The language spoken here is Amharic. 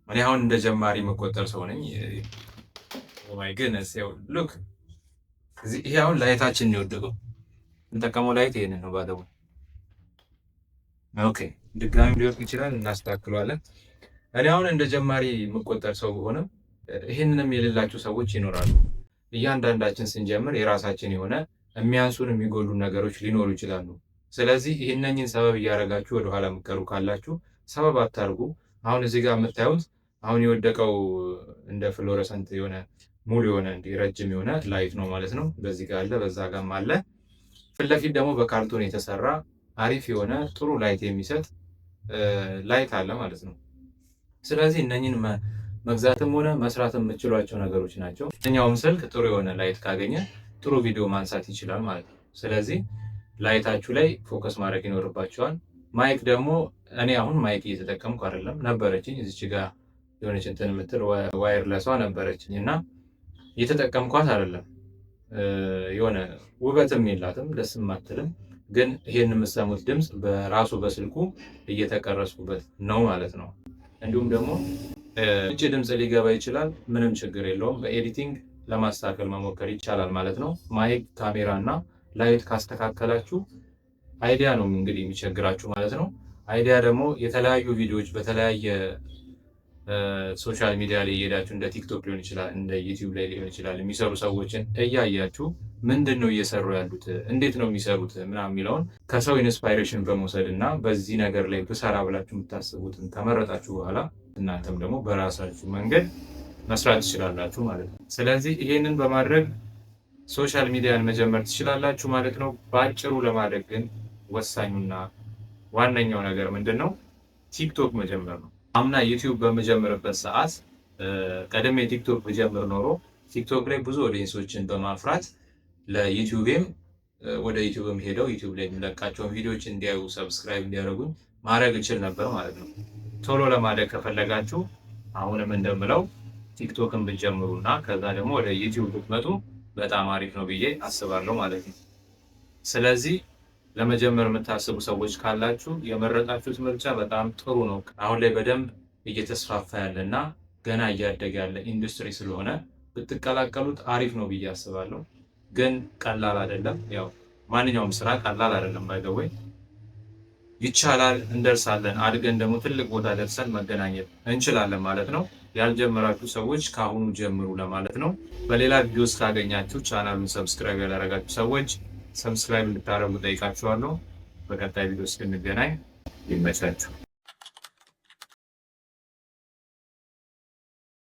እኔ አሁን እንደ ጀማሪ የምቆጠር ሰው ነኝ። My goodness, look፣ ይሄ አሁን light ኣችን ነው የወደቀው። የምንጠቀመው light ይሄንን ነው ባለው። Okay፣ ድጋሚ ሊወድቅ ይችላል፣ እናስተካክለዋለን። እኔ አሁን እንደ ጀማሪ የምቆጠር ሰው ብሆንም ይህንንም የሌላቸው ሰዎች ይኖራሉ። እያንዳንዳችን ስንጀምር የራሳችን የሆነ የሚያንሱን የሚጎሉ ነገሮች ሊኖሩ ይችላሉ። ስለዚህ ይህነኝን ሰበብ እያደረጋችሁ ወደኋላ የምትቀሩ ካላችሁ ሰበብ አታርጉ። አሁን እዚህ ጋር የምታዩት አሁን የወደቀው እንደ fluorescent የሆነ ሙሉ የሆነ እንዲህ ረጅም የሆነ light ነው ማለት ነው። በዚህ ጋር አለ፣ በዛ ጋርም አለ። ፊት ለፊት ደግሞ በካርቶን የተሰራ አሪፍ የሆነ ጥሩ light የሚሰጥ light አለ ማለት ነው። ስለዚህ እነኝን መግዛትም ሆነ መስራት የምትችሏቸው ነገሮች ናቸው። የትኛውም ስልክ ጥሩ የሆነ light ካገኘ ጥሩ ቪዲዮ ማንሳት ይችላል ማለት ነው። ስለዚህ light ኣችሁ ላይ focus ማድረግ ይኖርባችኋል። Mic ደግሞ እኔ አሁን mic እየተጠቀምኩ አይደለም። ነበረችኝ፣ እዚች ጋ የሆነች እንትን የምትል wireless ዋ ነበረችኝ እና እየተጠቀምኳት አይደለም። የሆነ ውበትም የላትም፣ ደስም አትልም። ግን ይሄን የምትሰሙት ድምፅ በራሱ በስልኩ እየተቀረጽኩበት ነው ማለት ነው። እንዲሁም ደግሞ ውጭ ድምፅ ሊገባ ይችላል። ምንም ችግር የለውም። በ editing ለማስተካከል መሞከር ይቻላል ማለት ነው። Mic፣ ካሜራ እና light ካስተካከላችሁ idea ነው እንግዲህ የሚቸግራችሁ ማለት ነው። Idea ደግሞ የተለያዩ ቪዲዮዎች በተለያየ social media ላይ እየሄዳችሁ፣ እንደ ቲክቶክ ሊሆን ይችላል፣ እንደ ዩቲዩብ ላይ ሊሆን ይችላል፣ የሚሰሩ ሰዎችን እያያችሁ ምንድን ነው እየሰሩ ያሉት፣ እንዴት ነው የሚሰሩት ምናምን የሚለውን ከሰው inspiration በመውሰድ እና በዚህ ነገር ላይ ብሰራ ብላችሁ የምታስቡትን ከመረጣችሁ በኋላ እናንተም ደግሞ በራሳችሁ መንገድ መስራት ትችላላችሁ ማለት ነው። ስለዚህ ይሄንን በማድረግ social media ን መጀመር ትችላላችሁ ማለት ነው። በአጭሩ ለማድረግ ግን ወሳኙና ዋነኛው ነገር ምንድን ነው? ቲክቶክ መጀመር ነው። አምና ዩቲዩብ በምጀምርበት ሰዓት ቀደም የቲክቶክ ብጀምር ኖሮ ቲክቶክ ላይ ብዙ audience ኦችን በማፍራት ለዩቲዩብም ወደ ዩቲዩብም ሄደው ዩቲዩብ ላይ የምለቃቸውን ቪዲዮዎች እንዲያዩ፣ subscribe እንዲያደርጉኝ ማድረግ እችል ነበር ማለት ነው። ቶሎ ለማደግ ከፈለጋችሁ አሁንም እንደምለው ቲክቶክን ብትጀምሩ እና ከዛ ደግሞ ወደ ዩቲዩብ ብትመጡ በጣም አሪፍ ነው ብዬ አስባለሁ ማለት ነው። ስለዚህ ለመጀመር የምታስቡ ሰዎች ካላችሁ የመረጣችሁት ምርጫ በጣም ጥሩ ነው። አሁን ላይ በደንብ እየተስፋፋ ያለ እና ገና እያደገ ያለ ኢንዱስትሪ ስለሆነ ብትቀላቀሉት አሪፍ ነው ብዬ አስባለሁ። ግን ቀላል አይደለም። ያው ማንኛውም ስራ ቀላል አይደለም። By the way ይቻላል፣ እንደርሳለን። አድገን ደግሞ ትልቅ ቦታ ደርሰን መገናኘት እንችላለን ማለት ነው። ያልጀመራችሁ ሰዎች ከአሁኑ ጀምሩ ለማለት ነው። በሌላ ቪዲዮ እስካገኛችሁ ቻናሉን subscribe ያላረጋችሁ ሰዎች subscribe እንድታደርጉ ጠይቃችኋለሁ። በቀጣይ ቪዲዮ እስክንገናኝ ይመቻችሁ።